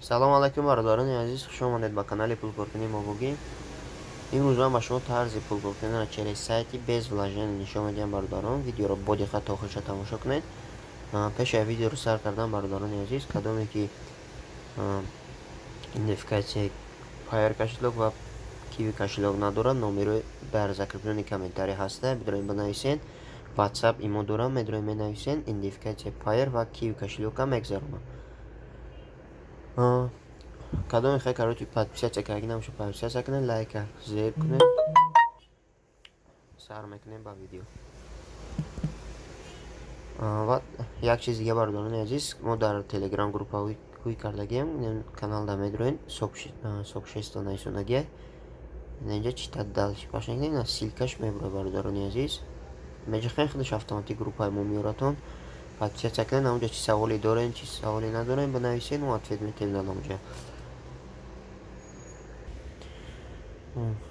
Салом алайкум, бародарони азиз, хуш омадед ба канали Пулкоркунӣ Мобогӣ. Имрӯз ман ба шумо тарзи пулкоркуниро через сайти без вложения нишон медиҳам, бародарон. Видеоро бо диққат то охирша тамошо кунед. Пеш аз видеоро сар кардан, бародарони азиз, кадоме ки идентификатсияи Payeer кошелёк ва Kiwi кошелёк надорад, номерои дар закреплённый комментарий ҳаста, бидроем бинависен. WhatsApp имо дорам, медроем менависен, идентификатсияи Payeer ва Kiwi кошелёкам мегзаронам. Кадоме хай, короче, подписаться кардаги набошад, подписаться кунед, лайка зер кунед. Сар мекунем ба видео. Ва як чиз дига, бародарони азиз, мо дар Telegram группа ҳуй кардагием, каналда медроем, сообщество нависондагия. Инҷа читать дальше пахш мекунем, ссылкаш мебурад, бародарони азиз. Меҷахем, худаш автоматик группаи мо меоратон. Подписаться кунед, ҳамонҷа чӣ саволе дорем, чӣ саволе надорем, бинависед, мо ответ метиҳем дар ҳамонҷа.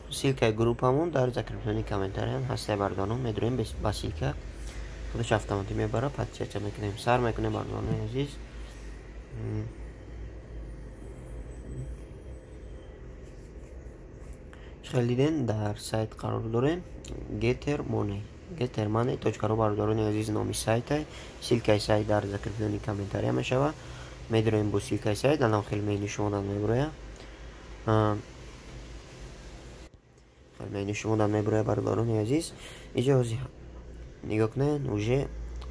Ссылкаи группамон дар закреплённый комментариям ҳастае, бародарон, медроем ба ссылка, худаш автоматик мебарад, подписаться мекунем. Сар мекунем, бародарони азиз. Хеле диден, дар сайт қарор дорем, Getter Money. gettermoney.ru, бародарони азиз, номи сайта. Ссылкаи сайт дар закреплённый комментария мешавад. Медроем бо ссылкаи сайт, алан хеле мейли шумо меброяд. Хеле мейли шумо меброяд, бародарони азиз. Инҷа ҳозир нигоҳ кунед, уже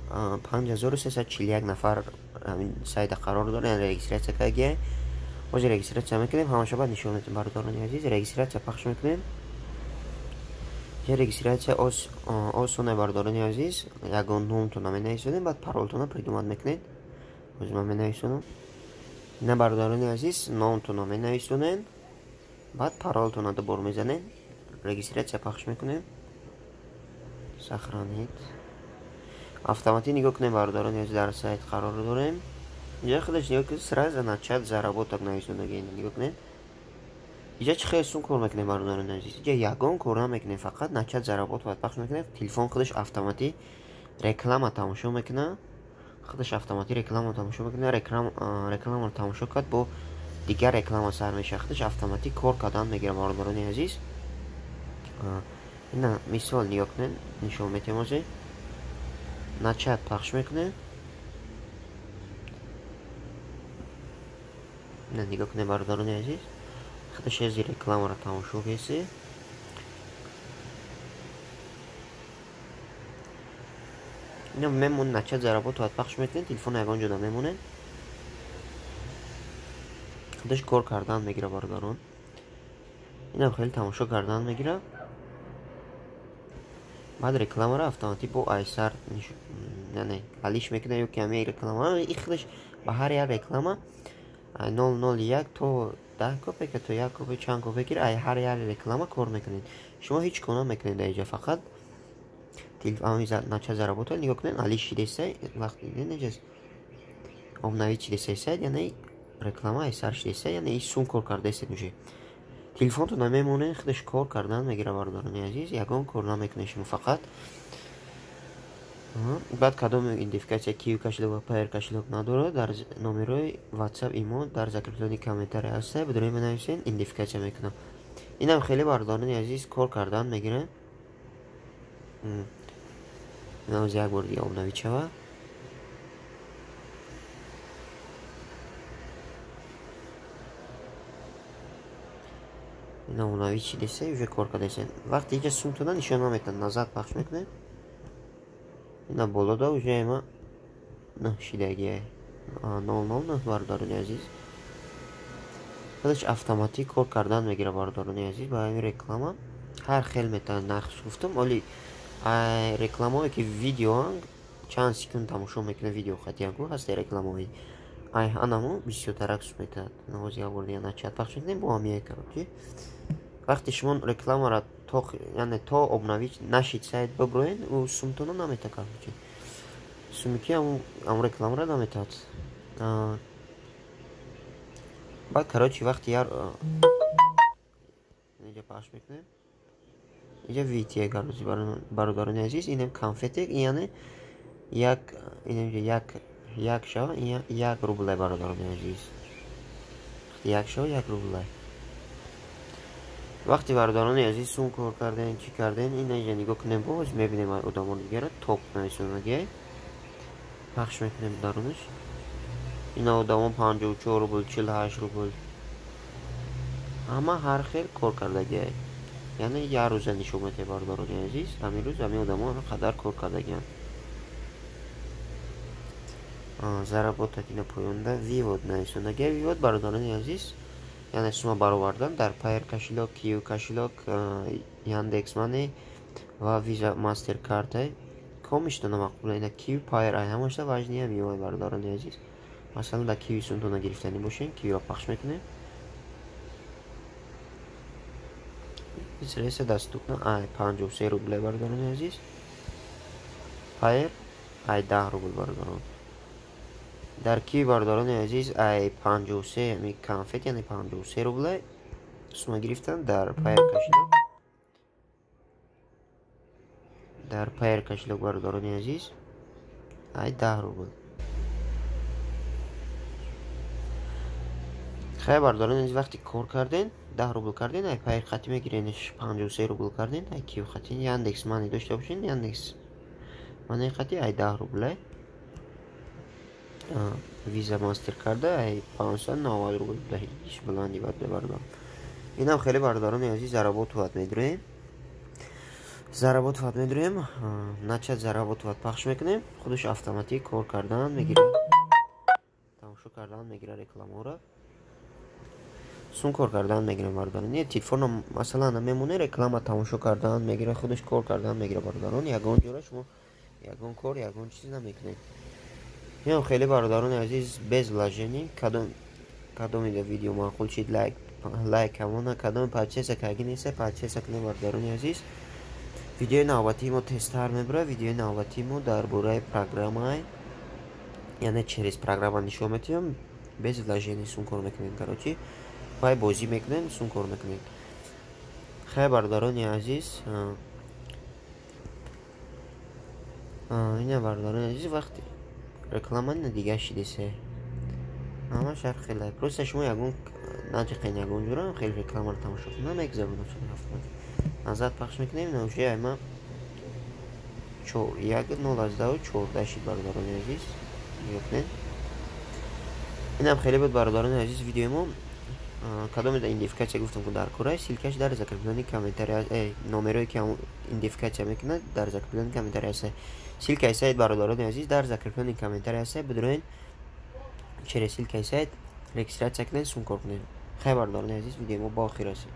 5341 нафар ҳамин сайта қарор дорад, яъне регистрация кардагия. Ҳозир регистрация мекунем, ҳамаша баъд нишон медиҳем, бародарони азиз. Регистрация пахш мекунем. Регистрация осоне, бародарони азиз. Ягон номтона менависонем, баъд паролтона придумать мекунед. Ҳозир ман менависонам. На, бародарони азиз, номтона менависонем, баъд паролтона дубор мезанем. Регистрация пахш мекунем. Сохранить. Автоматик нигоҳ кунем, бародарони азиз, дар сайт қарор дорем. Инҷа худаш нигоҳ кунед, сразу начать заработок нависондагӣ, нигоҳ кунед. Инҷа чӣ хеле сум кор мекунем, бародарони азиз? Инҷа ягон кор намекунем, фақат начать заработать пахш мекунем. Телефон худаш автоматик реклама тамошо мекунад. Худаш автоматик реклама тамошо мекунад, рекламаро тамошо кард, бо дигар реклама сар мешавад. Худаш автоматик кор кардан мегирад, бародарони азиз. Ина мисол нигоҳ кунед, нишон метиҳем ҳозир. Начать пахш мекунем. Ина нигоҳ кунед, бародарони азиз. Худаш аз рекламаро тамошо кеси. Ина мемон, начать заработать пахш мекунед, телефон ягон ҷода мемонед. Худаш кор кардан мегирад, бародарон. Инам хеле тамошо кардан мегирад. Баъд рекламаро автоматик бо айсар, яъне алиш мекунад ё ки ҳамин реклама, и худаш ба ҳар як реклама 0,01 то 10 копейка то 1 копейка, чанд копейка ай ҳар як реклама кор мекунед. Шумо ҳеҷ кор намекунед дар инҷа, фақат начать заработать нигоҳ кунед, алиш шидеса, вақт диден обновить шидеса сайт, яъне реклама айсар шидеса, яъне и сум кор кардаестед уже. Телефонтон намемонед, худаш кор кардан мегирад, бародарони азиз, ягон кор намекунед шумо фақат. Баъд кадом идентификатсия Kiwi кошелёк ва Payeer кошелёк надорад, дар номерои WhatsApp имо дар закреплённый комментарий ҳаста, бидрои менависен, идентификатсия мекунам. Инам хеле, бародарони азиз, кор кардан мегирад. Инам як бор дига обновить шавад. Ина обновить шидеса, уже кор кардаеса. Вақте инҷа сумтона нишон наметиҳад, назад пахш мекунем. Ина болода уже ма нӯҳ шидагия. 0,09, бародарони азиз. Худаш автоматик кор кардан мегирад, бародарони азиз, ба ҳамин реклама. Ҳар хел метавонад нархш гуфтам, оли рекламаое ки видеоанд, чанд секунд тамошо мекунад видео хатиянку ҳаста рекламаҳои. Ай анамо бисёртарак сум метавад. Ҳозир як бор дига начать пахш мекунем бо ҳамин, короче. Вақте шумо рекламаро то, яъне то обновить нашид сайт биброед, ӯ сумтона наметавад, короче. Суми ки ҳамун рекламаро наметавад. Баъд, короче, вақте яр инҷа пахш мекунем. Инҷа VTA, короче, бародарони азиз, инам конфетик, яъне як инҷа як як шава, як рубле, бародарони азиз. Як шав 1 рубл. Вақти бародарони азиз сум кор карден, чӣ карден, ина инҷа нигоҳ кунем, боз мебинем одамони дигара топ нависонагиай. Пахш мекунем дарунаш. Ина одамо 54 рубл, 48 рубл. Ҳама ҳар хел кор кардагиай. Яъне як рӯза нишон медиҳад бародарони азиз, ҳамин рӯз ҳамин одамо ҳамин қадар кор кардагианд. Заработать ина поёнда вывод нависонагиай. Вывод бародарони азиз, яъне сума баровардан дар Payeer кошелёк, Qiwi кошелёк, Яндекс Мани ва Visa Mastercard комиштона мақбула. Ина Qiwi, Payeer ай ҳамашта важный ам ёй бародарони азиз. Масалан дар Qiwi сумтона гирифтанӣ бошем, Qiwi-ро пахш мекунем. Средства доступно ай 53 рубля бародарони азиз. Payeer ай 10 рубл бародарон. Дар Qiwi бародарони азиз ай 53 ами конфет, яъне 53 рубля сума гирифтан дар Payeer кошелёк. Дар Payeer кошелёк бародарони азиз ай 10 рубл. Хай бародарони азиз, вақти кор карден 10 рубл карден, ай Payeer хати мегиренш 53 рубл карден, ай Qiwi хати Яндекс Мани дошта бошен, Яндекс Мани хати ай 10 рубл. Visa Mastercard ай 590 рубл иш баланди бародарон. Инам хеле бародарони азиз заработуват медурем. Заработуват медурем, начат заработуват пахш мекунем, худаш автоматик кор кардан мегирад. Тамошо кардан мегирад рекламаро. Сум кор кардан мегирад бародарон. Не телефон масалан мемоне реклама тамошо кардан мегирад, худаш кор кардан мегирад бародарон. Ягон ҷора шумо ягон кор, ягон чиз намекунед. Инам хеле бародарони азиз без вложений. Кадоми видео маъқул шид лайк ҳамона, кадоми подписка карги неста подписка кунед бародарони азиз. Видеои навбатии мо тезтар мебарад. Видеои навбатии мо дар бораи программа, яъне через программа нишон медиҳам. Без вложений сум кор мекунед, короче вай бозӣ мекунед, сум кор мекунед. Хай бародарони азиз, ина бародарони азиз вақти реклама на дига шидесе. Ҳама шарх хеле. Просто шумо ягон наҷиқен ягон ҷура хеле рекламаро тамошо кунед, мегзаронад автоматик. Назад пахш мекунем, на уже ама 1.014 шид бародарони азиз. Нигоҳ кунед. Инам хеле буд бародарони азиз видеои мо. Кадоме идентификатсия гуфтам ки дар кора, ссылкаш дар закреплённый комментарий, номерое ки идентификатсия мекунад дар закреплённый комментарий аст. Ссылкаи сайт бародарони азиз дар закреплённый комментарий аст. Бидроен через ссылкаи сайт регистрация кунед, сум кор кунед. Хай бародарони азиз, видеои мо ба охир расид.